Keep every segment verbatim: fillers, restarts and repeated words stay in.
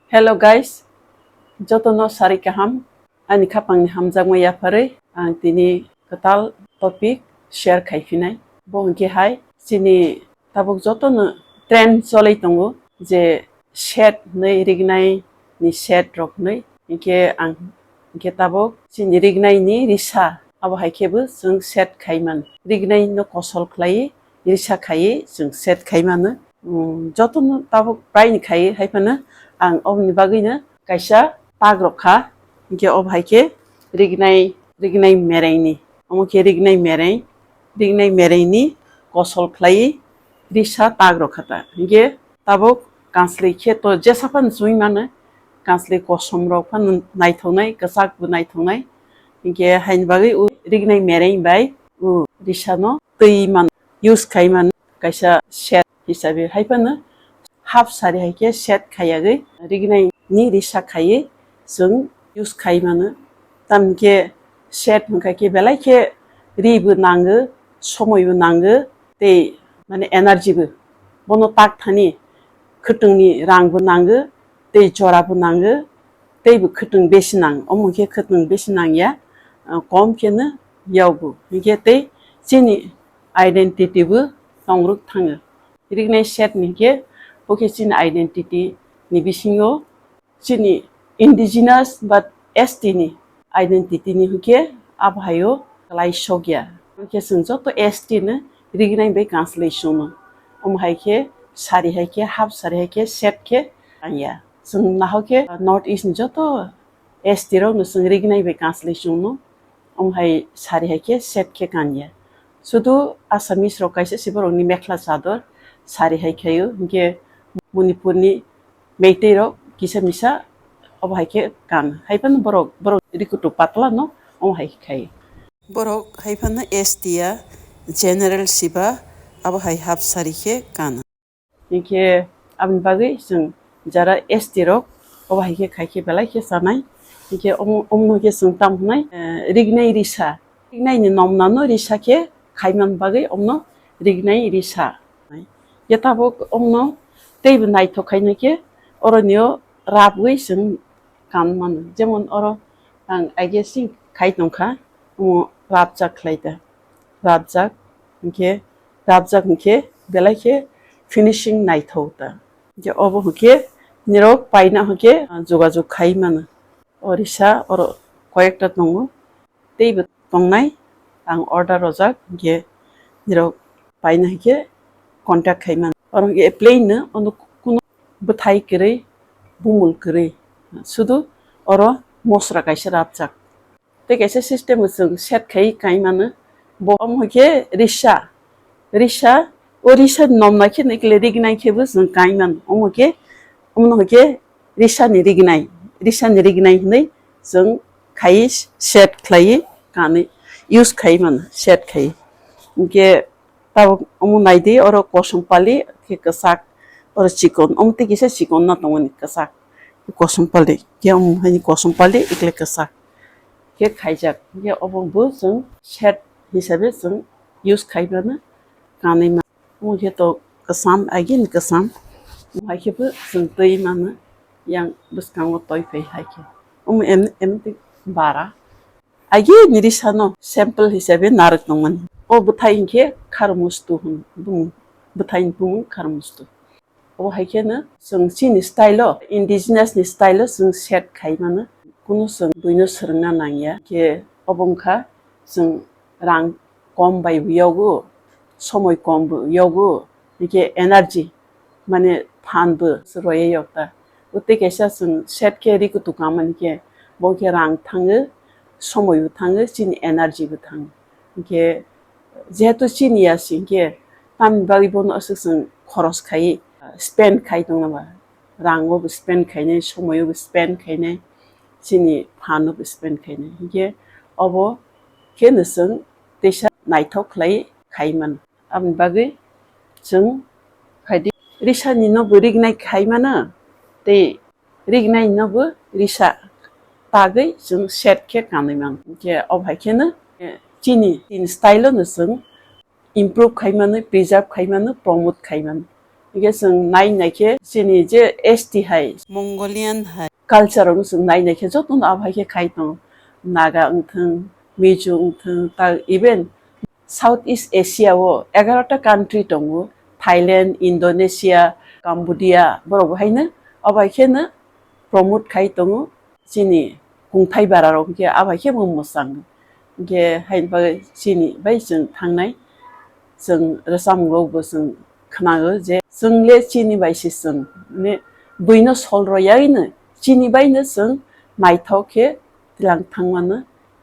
Hello guys, jotono sari kaham, ani khapangni hamjakma yapharwi ang tini kwtal topic share khai phinai. Bo hwnkhe hai chini tabuk jotono trend cholwi tongo je set hwnwi rignai ni set rok hwnwi. Hinkhe ang hinkhe tabuk chini rignai ni risa abo hai khe bo chwng set khai man. Rignai no kosol khlai risa khai chwng set khai mano. Um, joto no tabuk prai ni khai hai phano ang oboni bagwi no kaisa tag rok kha. Hinkhe ob hai khe rignai, rignai mereng ni. Omo khe rignai mereng, rignai mereng ni kosol khlai risa tag rok kha ta. Hinkhe tabuk kanslwi khe to jesa phano chumui mano, kanslwi kosom rok phano naithoknai, kwchak bo naithoknai. Hinkhe haini bagwi o rignai mereng bai o risa no twi man use khai man kaisa set hisabe hai phano half sari hai khe set khai yagwi rignai ni risa khaiwi chwng use khai mano. Tamni khe set hwnkha khe belai khe ri bo nango, somoi bo nango, tei mane energy bo. Bono tak thani khwtwng ni rang bo nango, tei jora bo nango, tei bo khwtwng besi nang. Omo khe khwtwng besi nang ya, ah, kom khe no yokgo. Hinkhe tei chini identity bo tongrwk thango. Rignai set ni khe bo khe chini identity ni bisingo chini indigenous ba S T ni identity ni hwnkhe abo hai o kwlai sok ya. Hwnkhe chwng joto S T no rignai bai kanslwi chwngno. Omo hai khe sari hai khe half sari hai khe set khe ang ya. Chwng nahok khe North East ni joto S T rok no chwng rignai bai kanslwi chwngno. Omo hai sari hai khe set khe kan ya. Sudu Assamese rok kaisa se borok ni mekhla chador sari hai khaio, hinkhe Manipur ni Meitei rok kisa misa obo hai khe kan. Hai phano borok, borok rikutu patla no omo hai khai. Borok hai phano S T ya general siba abo hai half sari khe kan. Hinkhe aboni bagwi chwng jara S T rok obo hai khe khai khe belai khe chanai. Hinkhe omo, omo no khe chwng tam hwnai, eh, rignai risa. Rignai ni nomna no risa khe khai man bagwi omo no rignai risa. Ye tabuk omo no teibo naithok khai nai khe oro ni o rabwi chwng kan mano. Jemon oro ang aige sing khai tongkha, omo rabjak khlai ta. Rabjak hinkhe, rabjak hinkhe belai khe finishing naithok ta. Je obo hinkhe nirok paina hinkhe, ah, jogajog khai mano. Orisa oro koyekta tongo. Teibo tongnai, ang order rojak, hinkhe nirok paina hinkhe contact khai mano. Oro hinkhe plain no, ono kuno bwthai kwrwi, bumul kwrwi. Sudu oro mosra kaisa rabjak. Tei kaisa system o chwng set khai kai mano. Bo omo hinkhe risa. Risa, o risa ni nomna khe nai kile rignai khe bo chwng kai mano. Omo khe, omo no hinkhe risa ni rignai. Risa ni rignai hinui chwng khai set khlai kanwi use khai mano, set khai. Hinkhe Tabuk omo naidi, oro kosom pali khe kwchak, oro chikon, omo tei kisa chikon no tongmani kwchak, kosom pali khe omo haini kosom pali ekle kwchak khe khaijak, khe obo bo chwng set hisabe chwng use khaimano kanwi ma. Omo khe to kwcham, agini kwcham, omo hai khe bo chwng twi mano, yang bwskango twi phai hai khe omo em, em twi bara. Agi ni risa no sample hisabe narwk tongmani. O bwthai hinkhe kharmustu hwn bumung. Bwthai ni bumung kharmustu. O hai khe no chwng chini style o, indigenous ni style o chwng set khai mano. Kunu chwng buino swrwngna nang ya. Khe obo wngkha chwng rang kom bai bo yogo, somoi kom bo yogo, hwnkhe energy, mane phan bo roye yok ta. O tei kaisa chwng set khe ri kutu kang mani khe, bo khe rang thango, somoi bo thango, chini energy bo thango. Hinkhe jehetu chini ya se hinkhe tamni bagwi bono aswk chwng khoros khai, spend khai tongna ba, rang o bo spend khainai, somoi o bo spend khainai, chini phan o bo spend khainai. Hinkhe obo khe no chwng teisa naithok khlai khai mano. Aboni bagwi chwng phaidi risani no bo rignai khai mano, tei rignai no bo risa tagwi chwng set khe kanwi mano. Hinkhe obo hai kheno chini, chini style o no chwng improve khai mano, preserve khai mano, promote khai mano. Hinkhe chwng nai nai khe chini je S T hai, Mongolian hai culture rok chwng nai nai khe jotono abo hai khe khai tongo. Naga wngthwng, Mizo wngthwng, ta even South East Asia o egarota country tongo, Thailand, Indonesia, Cambodia, borok bo haino abo hai kheno promote khai tongo chini kungthai bara rok, hinkhe abo hai khe bo mwchang. Hinkhe haini bagwi chini bai chwng thangnai, chwng rwchapmung rok bo chwng khnago je chwng le chini bai se chwng, ne, buino sol rw yaino chini baino chwng naithok khe twilang thang mano,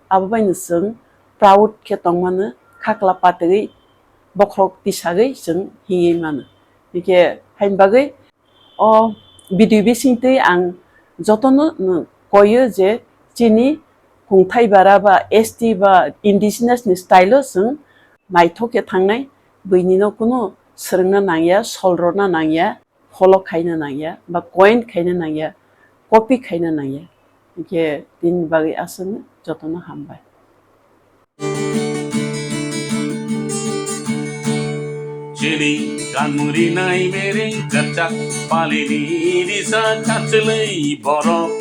abo baino chwng proud khe tong mano, khakla patwi bokhorok tisagwi chwng hingwi mano. Hinkhe haini bagwi o video bisingtwi ang jotono no koyo je chini kungthai bara ba S T ba indigenous ni style o chwng naithok khe thangnai, buini no kunu swrwngna nangya, sol rwna nangya, follow khaina nangya, ba comment khaina nangya, copy khaina nangya. Hinkhe tini bagwi aswkno jotono hambai. Chini kanmuri nai mereng kwchak palini disa kachlwi borok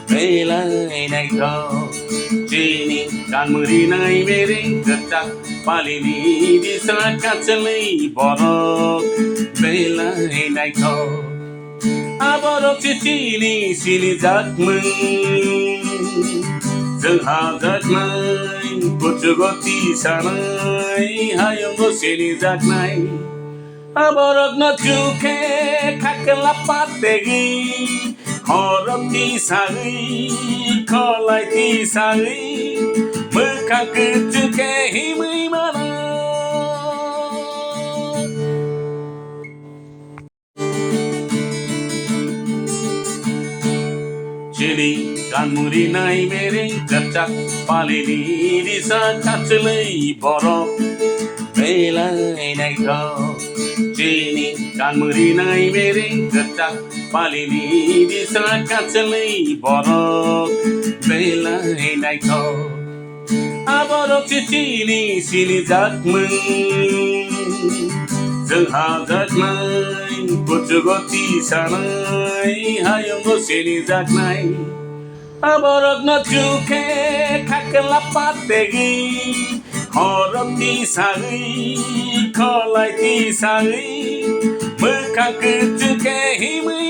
belai naithok. Chini kanmuri nai mereng kwchak palini disa kachlwi borok belai naithok. Aborok se chini sinijakmung. Chwng hajaknai, kuchugo tisanai, hayungo sinijaknai. Aborokno chukhe khakla pategi, khorok tisagwi, kholai tisagwi, mwkhang kwchwng khe himwi mano. Chini kanmuri nai mereng kwchak palini disa kachlwi borok belai naithok. Chini kanmuri nai mereng kwchak palini disa kachlwi borok belai naithok. Aborok se chini sinijakmung. Chwng hajaknai, kuchugo tisanai, hayungo sinijaknai. Aborokno chukhe khakla pategi, khorok tisagwi, kholai tisagwi, mwkhang kwchwng khe himwi